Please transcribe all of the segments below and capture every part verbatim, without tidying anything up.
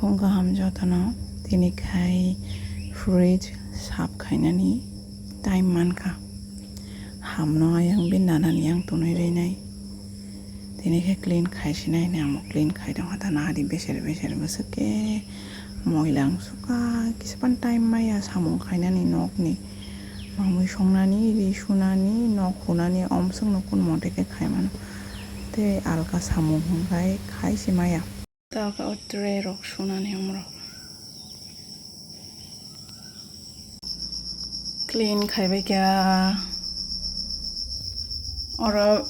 Kaham jotono tini khai fridge sap khainani time mankha. Hamno ayang bin nanani yang tonwi rinai. Tini khe clean khai sinai hinwi ang clean khai tongkha ta nadi beser beser bwswk khe moila wng sukha kisapan time maya samung khainani nokni mamwi songnani ri sunani nok hunani omswkno kun mote khe khai mano tei alka samung hwnkhai khai se maya. Taka o tray rok sunani omorok. Clean khaibai kha. Oro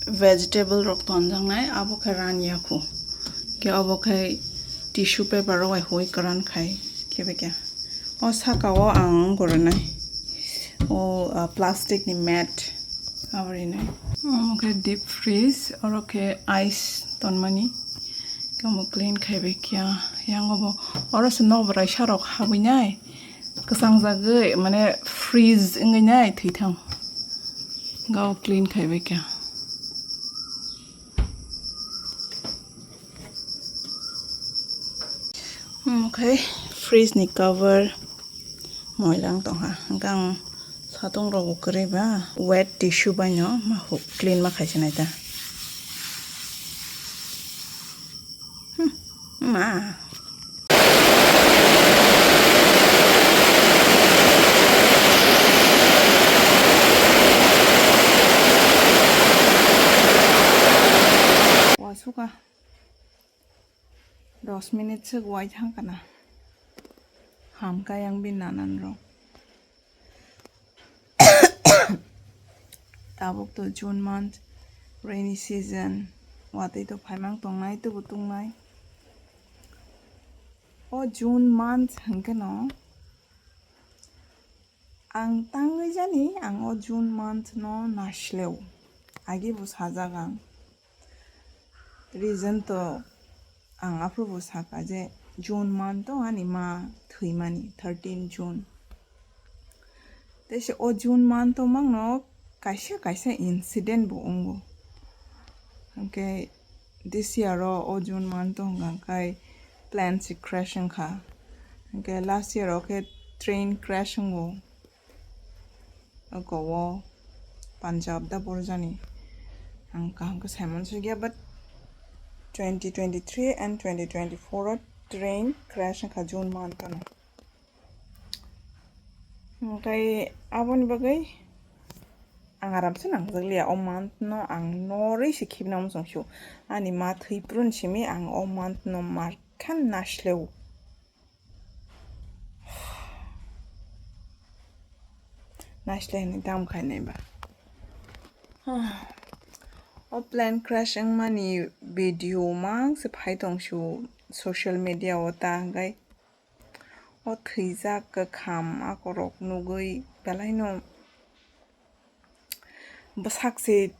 vegetable rok tonjaknai, abo khe ranya khu. Khe obo khe tissue paper rok bai hui kwran khai khe bai kha. O saka o ang goronai. O, ah, plastic ni mat abo rinai. Omo khe deep freeze, oro khe ice tonmani. Omo clean khaibai kha. Yang obo oro se nok bwrai sarok habwi nai. Kwchang jagwi mane freeze wngwi nai thwithang. Gao clean khaibai kha. Omo khe fridge ni cover moila wng tongkha. Hwnkhe ang satung rok bo kwrwi ba wet tissue bai no ma hu-, clean ma khai se nai ta. Hmm, ma. Wa suka. Dos minute swk wai thang kana. Ham kha yang bin nanan rok. Tabuk to June month, rainy season, watwi to phaimang tongnai, tubu tungnai. O June month hwnkhe no ang tangwi jani, ang o June month no nasileo. Agi bo sajak ang. Reason to ang aphuru bo saka je June month o ani ma thwimani, thirteen June. Tei se o June month o mangno kaisa kaisa incident bo wngo. Hwnkhe this year o, o June month o hwnkha khe plane se crash wngkha. Hwnkhe last year o khe train crash wngo. Oko o Punjab da borjani. Ang kaham khe saimano sugya, but twenty twenty-three and twenty twenty-four o train crash wngkha June month ano. Hwnkhe aboni bagwi ang aram se nangjak liya, o month no ang norwi se khibina muchung sio. Ani ma thwi phrwni simi ang o month no mar khan nasileo. Naisle hinwi dam khainai ba. O plane crash wngmani video mang se phai tong sio social media o ta hwnkhe. O thwijak kwkham akorok nugwi belai no bwsak se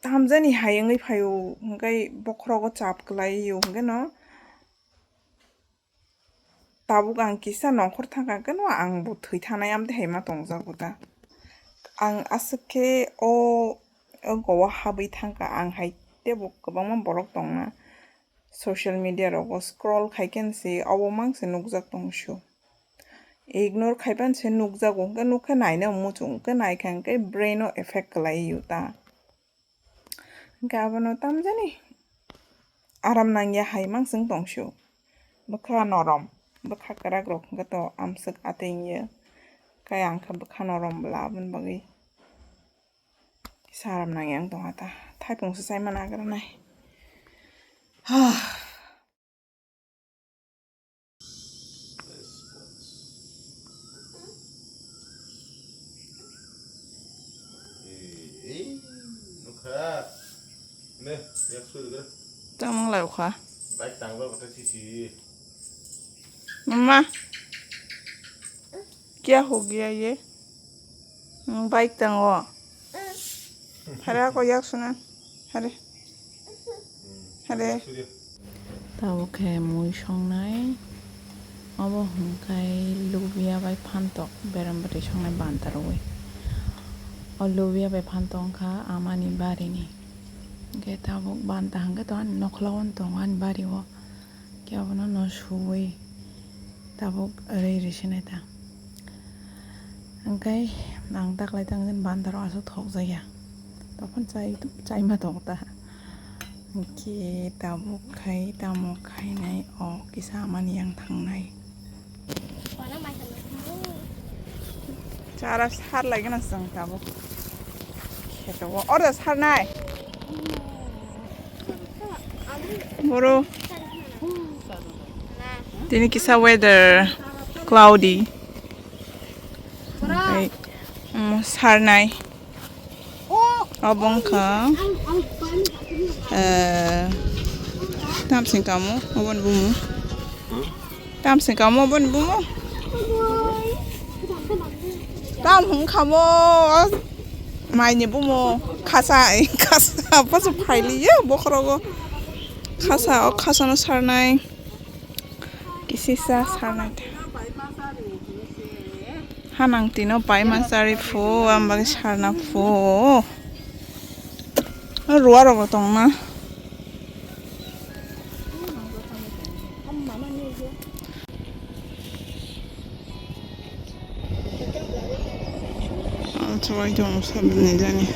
tamjani hai wngwi phaio hwnkhe bokhorogo chap kwlaio hwnkhe no. Tabuk ang kisa nongkhor thangkha khe no ang bo thwi thanai amtwi hai ma tongjago ta. Ang aswk khe o, o goa habwi thangkha ang hai teibo kwbangma borok tongna social media rogo scroll khai khe se obo mang se nukjak tong sio. Ignore khai pan se nukjago hwnkhe nuk khe naina muchung hwnkhe naikha hwnkhe brain o effect kwlai o ta. Hwnkhe abono tamjani aram nangya hai mangswng tongsio. Bwkha norom, bwkha kwrak rok hwnkhe to amswk ateng ya. Kaya wngkha bwkha norom bwla aboni bagwi kisa aram nangya wng tongkha ta. Thaipung se chaima nagra nai. Tamang lai kha. Mama, kya ho gaya ye? Hmm, bike tango. Hare ako yak suna. Hare. Hare. Tabuk khe mui songnai. Obo hwnkhe lubia bai phantok berem bwtwi songnai banta rwui. O lubia bai phantok wngkha amani barini. Hwnkhe tabuk banta hwnkhe to ani nokhla o tongo ani bario. Abono no suwi tabuk rwi rwi sinai ta. Hwnkhe ang taklai tang bandaro aswk thokjakya. Tokon chai, chaima tong ta. Hwnkhe tabuk khai tamo khainai o kisa amani yang thangnai. Chara sar lai gana chwng tabuk. Kheto o order sarnai. Boro. Tini kisa weather cloudy. Tei, um, sarnai. Obo wngkha, eh, tamsing kamo, obo ni bumo. Tamsing kamo, obo ni bumo. Tam hwn kamo, o mai ni bumo. Khasa, khasa, bwswk phailiya bokhorogo. Khasa, o khasa no sarnai. Kisisa sarnai. Hanang tino pai masari phu, ang bagwi sarna phu. Ruwa rok tong na. Ang chwrai tong sabni jani.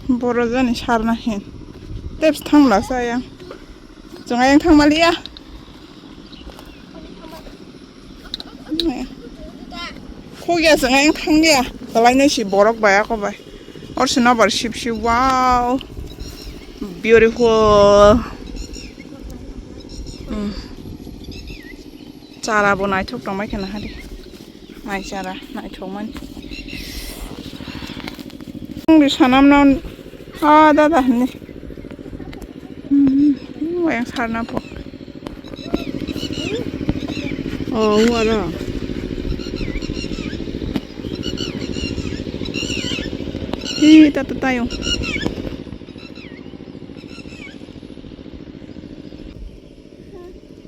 Boro jani sarna hin. Teps thangla saya. Chwng ayang thang maliya. Khogya chwng ayang thangya. Talainai si borok bai ako bai. Or si nobar sip sip, wow. Beautiful. Hmm. Chara bo naithok tongbai kheno hari. Nai chara, naithokmani. Ang di sanam non, ah, dada, ni. Hmm, yang sarna po. Oh, wara. Hi, tata tayo.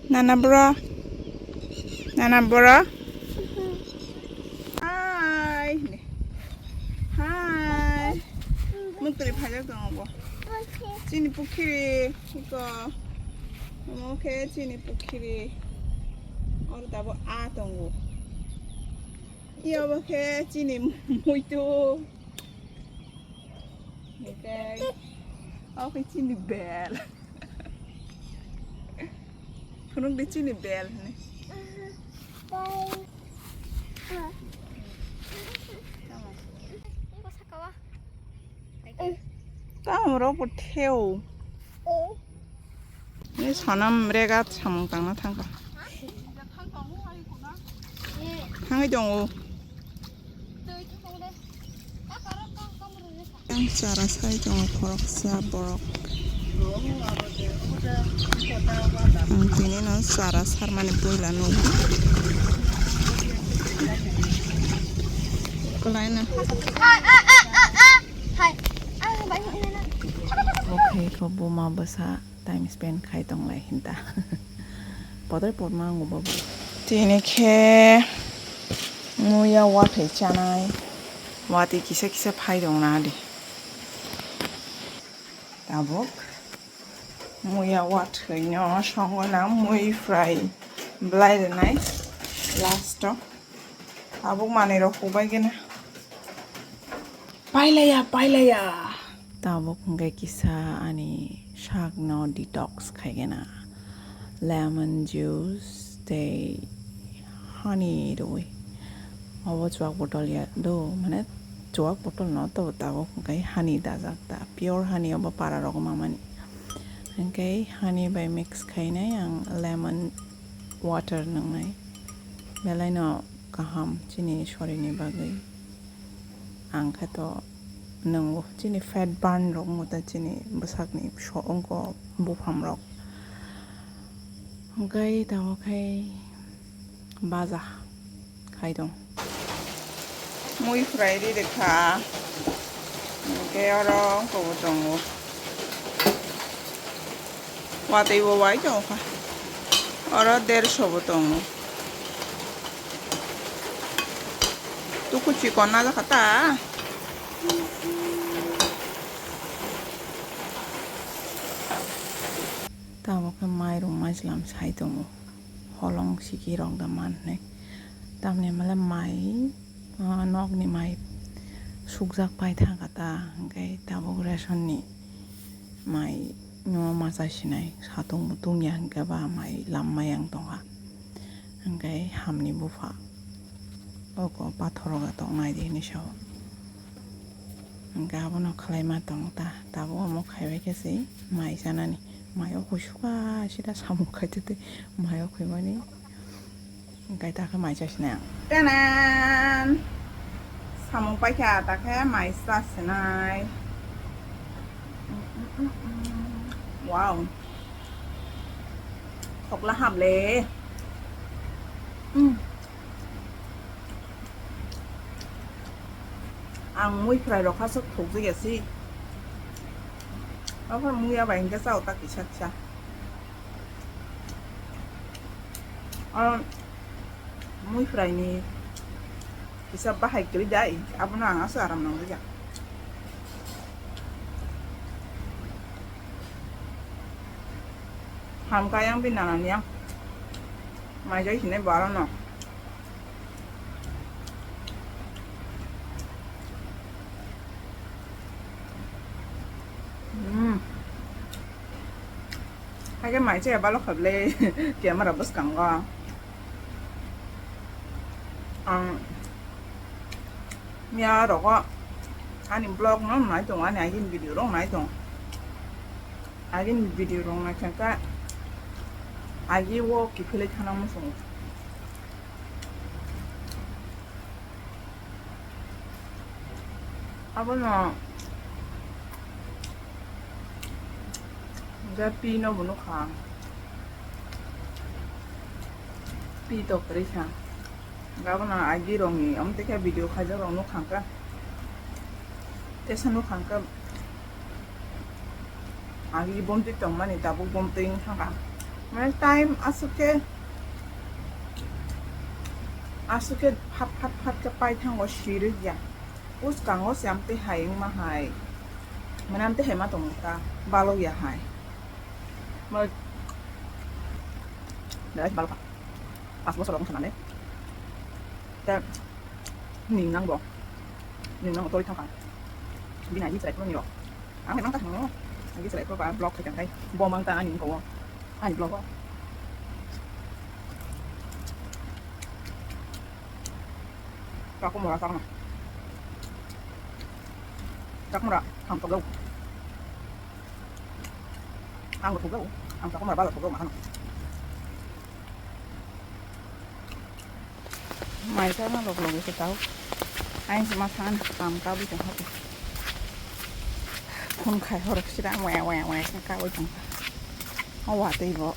Nana bro. Nana bro. Hi. Hi. Muktri phajak tongo bo. Chini pukhiri. Iko. Omo khe chini pukhiri. Oro tabo a tongo. Iyo bo khe chini muitu. Hinkhe, o khe chini bel. Phunuk di chini bel hwnwi. Tamo rok bo theo. Ni sanam rega samung tangna thangkha. Thangwi tongo. Ang chara sai tongo khoroksa borok. Ang tini no chara sarmani puila nugo. Kwlaina. Hai. Ang bai hwnwi na. Oke, ko buma bwsa time spend khai tonglai hinta. Podai podma ango babu. Tini khe muya wathai chanai. Watwi kisa kisa phai rwna di. Tabuk muya wathai no songo na mui fry belai rwnai last o. Tabuk manwi rok hubai gana. Pailaya, pailaya. Tabuk hwnkhe kisa ani sakno detox khaigena. Lemon juice tei honey rwi. Obo chuak botol ya do, mane chuak botol no, tobo tabuk hwnkhe honey dajak ta, pure honey obo para rogo mamani. Hwnkhe honey bai mix khainai ang lemon water nwngnai. Belai no kaham chini sorini bagwi. Ang khe to nwngo chini fat burn rok wngkha chini bwsakni so wngkha buphang rok. Hwnkhe tabuk khai baja khai tong. Mui fry ri rwkha. Hwnkhe oro wngkha bo tongo. Watwi bo wai tongkha. Oro derso bo tongo. Tuku chikon na jakha ta. Tabuk khe mairum majlam sai tongo. Holong siki rok da man hinwi. Tamni hwnba le mai, ah, nokni mai sukjak pai thangkha ta, hwnkhe tabuk ration ni mai no ma cha sinai, satung mutung ya hwnkhe ba mai lam ma yang tongkha. Hwnkhe hamni bupha oko pathor o ga tongnai di hinwi sao. Hwnkhe abono khlai ma tongo ta, tabuk omo khaibai khe se mai chanani. Mai o kusuka sida samung khai tei mai o khaimani. Hwnkhe ta khe mai cha sinai ang. Tanan! Samung paikha, ta khe mai cha sinai. Wow. Thokla hable. Mm. Ang mui fry rok khasok thokjak ya si. Aphar mui ya bai hingke chao ta kisa kisa. Oro mui fry ni kisa bahai kwrwi dai, abono ang aswk aram nangjakya. Hamka yang bini nana ni yang. Mai jai hinai bo aro no. Hmm. Haikhe mai chaya balok kha bwle camera bwskango. Ang miya rogo ani vlog no nai tongo, ani agini video rok nai tongo. Agini video rok nai khe agi o kiphilwi thana muchungo. Abono hwnkhe pi no bo nukha ang. Pi to kwrwi kha. Hwnkhe abono agi rokni omo tei khe video khaijak rok nukha hwnkhe. Tesa nukha hwnkhe. Agi bomtwi tongmani tabuk bomtwi wng thangkha. Mane time aswk khe, aswk khe phat phat phat khe pai thango sirwk ya. Bwskango se amtwi hai wngma hai. Mane amtwi hai ma tongkha, balok ya hai. Mane belai balok kha. Pas bosor rok wngkha nane. Tei ning nang bo. Ning nang bo tori thangkha. Bini agi chwrai phuru ni rok. Ang hai mang ta thangno. Agi chwrai phuru ba vlog khai tang khai. Bo mang ta ani wngkha o. Ani vlog o. Chakmura chakma. Chakmura ham thok jao. Ang bo thok jao. Ang chakmura bala thok jao ma hano. Mai chana lok lok se tao. Ain se ma than kam ka bi tong hok. Phun khai horok sira we we we ka ka oi tong. O wa tei bo.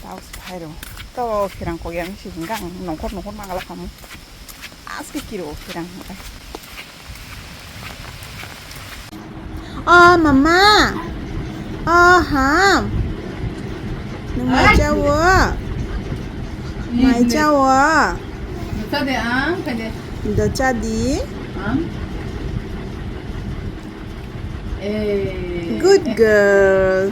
Tao se phai ro. To khirang ko yang si gang nongkhor nongkhor ma gala kamu. Aske kiro khirang. O mama. O ham. Nwng mai cha o. Mai cha o. Docha de ang, kade. Docha di. Ang. Eh. Good girl.